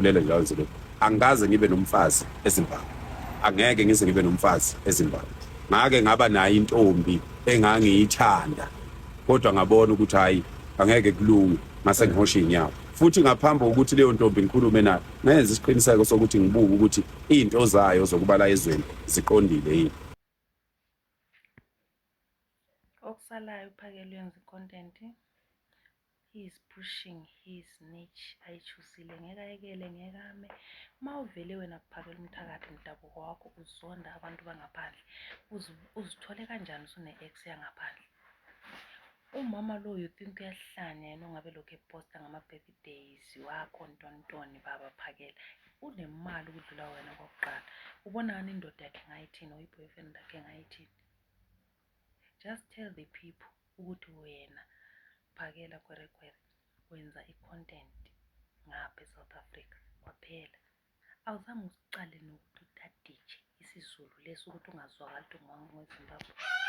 Kulele njalo nje lokhu. Angikaze ngibe nomfazi eZimbabwe. Angeke ngize ngibe nomfazi eZimbabwe. Ngake ngaba nayo intombi engangiyithanda kodwa ngabona ukuthi hayi angeke kulunge ngase ngihosha inyawo. Futhi ngaphambi kokuthi leyo ntombi ngikhulume nayo ngenza isiqiniseko sokuthi ngibuke ukuthi izinto zayo zokuba la ezweni ziqondile yini. Okusalayo uPhakela uyenza i-content. He is pushing his niche ayichusile ngeke ayekele ngeke ame. Uma uvele wena kuphakela umthakathi mdabuko wakho uzonda abantu bangaphandle. Uzithole kanjani usune-ex yangaphandle? Umama lo you think uyahlanya yena ongabe lokhu eposta ngama-birthdays wakho ntontoni baba Phakela. Unemali ukudlula wena kwakuqala. Ubona ngani indoda yakhe ngayithini or i-boyfriend yakhe ngayithini? Just tell the people ukuthi wena Phakela Kwerekwere wenza i-content ngapha eSouth Africa kwaphela. Awuzange usiqale nokuthi utaditshe isiZulu lesi ukuthi ungazwakali ukuthi ungoweZimbabwe.